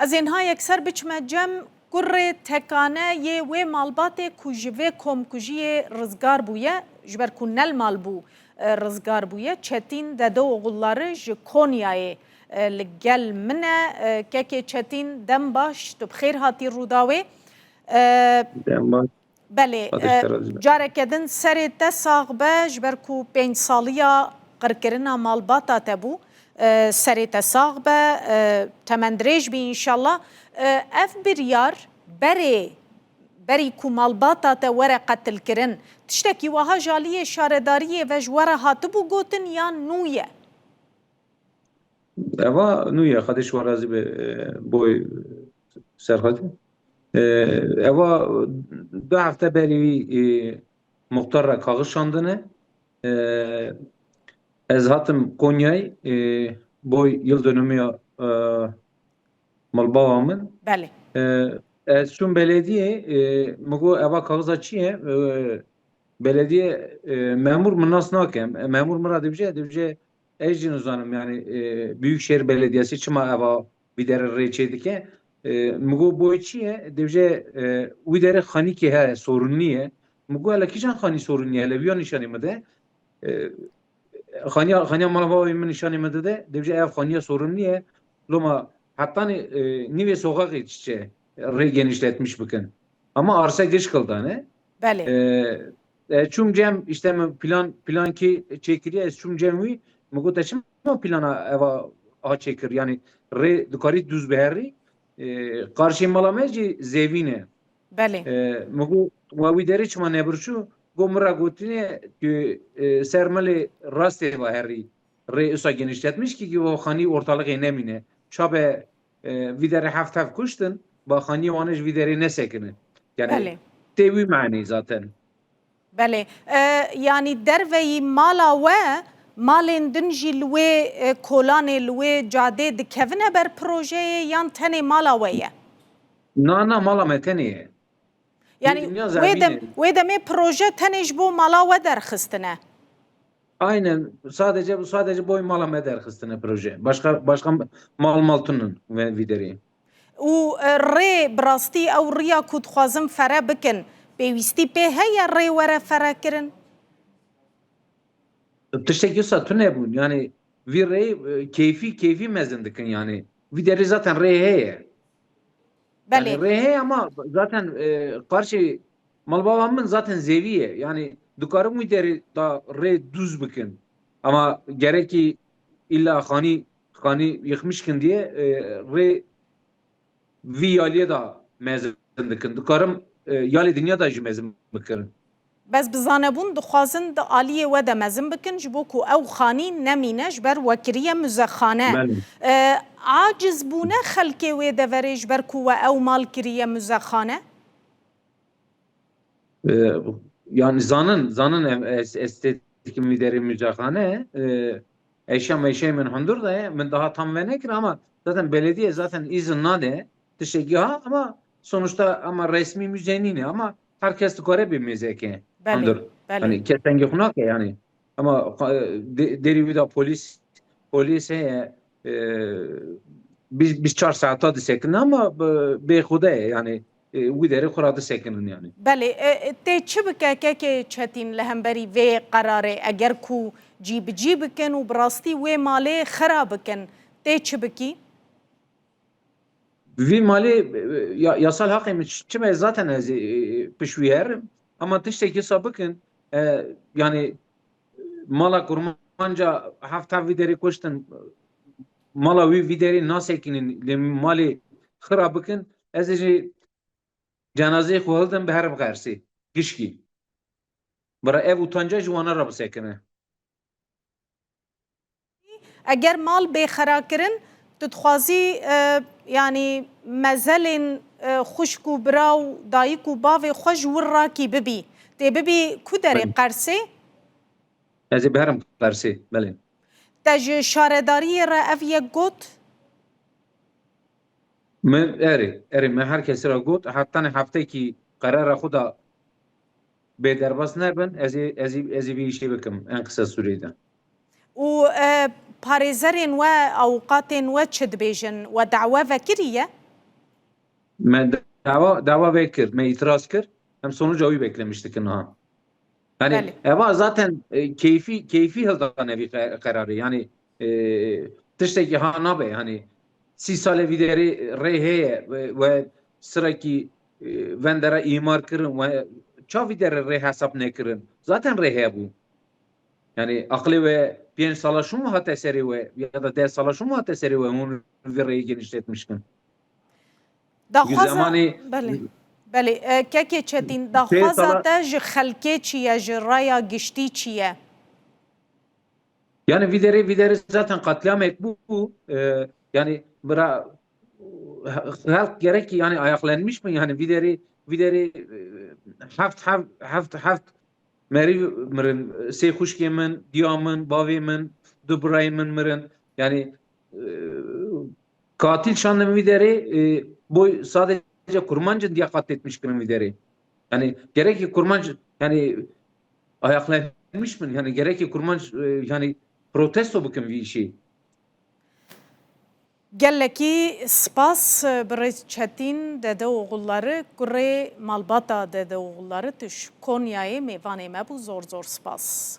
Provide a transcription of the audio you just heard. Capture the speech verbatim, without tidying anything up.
Ez ê niha yekser biçime cem kurê tekane yê wê malbatê ku ji vê komkujiyê rizgar bûye, ji ber ku ne li mal bû, e, rizgar bûye. Çetîn Dedeoğulları ji Konyayê, e, li gel min e. E, kekê Çetîn, dem baş, tu bi xêr hatî Rûdawê. E, Dem baş. Belê, Xwedê ji te razî be. Careke din serê te sax be, ji ber ku pênc saliya qirkirina malbata te bû. E, serê te sax be, e, temendirêj bî înşallah. E, ev biryar berê, berî ku malbata te were qetilkirin, tiştekî wiha ji aliyê şaredariyê ve ji we re hatibû gotin yan nû ye? Eva nû ye, Xwedê ji we razî be, e, boy Serxwedê. E, eva du hefte berî wî, e, muxtar re kaxiz şandine. E, ez hatim Konyayê, e, boy yıl dönümü ya, e, malbava min. Belê. E, ez çûm belediyê, e, min got, "Eva kaxiza çi ye?" E, belediye, e, memur min nas nake. Memur min re dibêje, dibêje, "Ez jî nizanim, yani, e, Büyükşehir Belediyesi çima eva vî derê rê çê dike?" E, min got, "Boy çi ye?" Dibêje, e, "Wî derê xanîkê heye, sorunlî ye." Min got, "Hele kîjan xanî sorunlî ye? Hele vîya nîşanî min de." E, xaniya, xaniya mala bavê min nîşanî min dide. Dibêje, "Ev xaniya sorunlî ye." Loma hetanî, e, nîvê soxaxê çiçe rê genişletmiş bikin. Ama arse giş kildane. Belê. E, e, çûm cem, işte, min plan, plankî çêkiriye, ez çûm cem wî, min got, "Te çima plana eva a çêkir? Yani rê dikarî dûz biherî, e, qarşî mala me jî zevîn e." Belê. E, min got, "Wa wî derê çima nebirçû?" Got, "Min re gotine, tu, e, ser milê rastê ve herî rê usa genişletmiş ki, ki o xanî ortalıkê nemîne. Çabe, e, vî derê heft heft kuştin, ba xaniyê wan ji vî derê nesekine." Yani Belê. Tê wî manî zaten. Belê. E, yanî derveyî mala we, malên din jî li wê, e, kolanê, li wê cadê dikevine ber projeyê yan tenê mala we ye? Na, na, mala me tenê ye. Yanî Dinya wê zemîn dem-, e. Wê demê proje tenê ji bo mala we derxistine? Aynen, sadece, sadece boy mala me derxistine proje. Başka, başka mal mal tunin ve vî derê. Û, e, rê, bi rastî ew riya ku dixwazin fere bikin, pêwîstî pê heye rê were fere kirin? Tiştekî wisa tune bûn. Yani vî rê, e, keyfî, keyfî mezin dikin yani. Vî derê zaten rê heye. Belê. Yani rê heye ama zaten, e, qarşî malbava min zaten zevî ye. Yani dikarin wî derê da rê dûz bikin. Ama gerekî illa xanî, xanî yıkmışkin diye, e, rê vî yaliyê de mezin dikin. Dikarim, e, yalê dinya de jî mezin bikirin. Bes bi zanebûn dixwazin di aliyê we de mezin bikin, ji bo ku ew xanî nemîne, ji ber we kiriye muzexane. Belê. E, aciz bûne xelkê wê deverê ji ber ku we ew mal kiriye muzexane? E, yani zanin, zanin em-, ez, ez tê dikim vî derê muzexane, e, eşya meşya min hundur de ye, min daha tam venekir ama zaten belediye zaten izin nade, tiştekî ha ama sonuçta ama resmî müze nîne ama herkes dikare bê muzeke Belê, hundur. Belê. Yani kes dengê xwe nake yani. Ama, e, de-, derî wî de polîs, polîs heye, e, bîst, bîst çar saeta disekine ama bi-, bê xwe de ye yani. E, wî derê xwe ra disekinin yani. Belê, e, e, tê çi bike kekê Çetîn li hemberî vê qerarê? Eger ku cî bi cî bikin û bi rastî wê malê xira bikin, tê çi bikî? Vî malê, e, ya-, yasal haqê min çi me zaten ez, e, pişt wî herim. Ama tiştekî wisa bikin, e, yani mala kurmanca heft heft vî derê kuştin, mala wî vî derê nasekinin, lê malê xira bikin, ez ê jî cenazeyê xwe hildim biherim Qersê, gişkî. Bira ev utanca ji wana re bisekine. Eger mal bê xera kirin, tu dixwazî, e, yanî mezelên, e, xwişk û bira û dayik û bavê xwe ji wir rakî bibî. Tê bibî ku derê Belê. Qersê? Ez ê biherim Qersê, belê. Te ji şaredariyê re ev yek got? Me, erê, erê, me her kesî re got, hetanê heftekî qerara xwe da bê derbas nebin, ez ê, ez ê, ez ê vê îşê bikim en qisa sûrê de. Û, e, parêzerên we, awqatên we çi dibêjin? We dawe vekirî ye? Me dawa, dawa vê kir, me îtiraz kir. Em sonuca wî beklemiştik niha. Yani Belê. eva zaten e, keyfî, keyfî hildane vî qe- qerarê. Yani e, tiştekî ha nabe. Yani sî salê vî derê rê heye ve, ve sirekî e, vendera îmar kirin ve ça vî derê rê hesab nekirin. Zaten rê heye bû. Yani aqlê we pênc sala şûn hate serê we ya da deh sala şûn hate serê we hûn vî rêyê genişletmiş kin. Daxwaza Zemanê- belê. Belê, e, kekê Çetîn, daxwaza sala- te ji xelkê çi ye, ji raya giştî çi ye? Yani vî derê, vî derê zaten katliamek bû. E, yani bira halk gerek ki yani ayaklanmış mı? Yani vî derê, vî derê e, heft, heft, heft, heft meriv mirin, sê xuşkê min, diya min, bavê min, du birayên min mirin. Yani e, katil şandin vî derê e, boy sadece Kurmancın diye katletmiş kirin vî derê. Yani gerek ki Kurmanc yani ayaklanmış mı? Yani gerek ki Kurmanc e, yani protesto bikin vî işî. Gelekî spas, e, birêz Çetîn Dedeoğulları, kurê malbata Dedeoğulları, tu ji Konyayê mêvanê me bû, zor zor spas.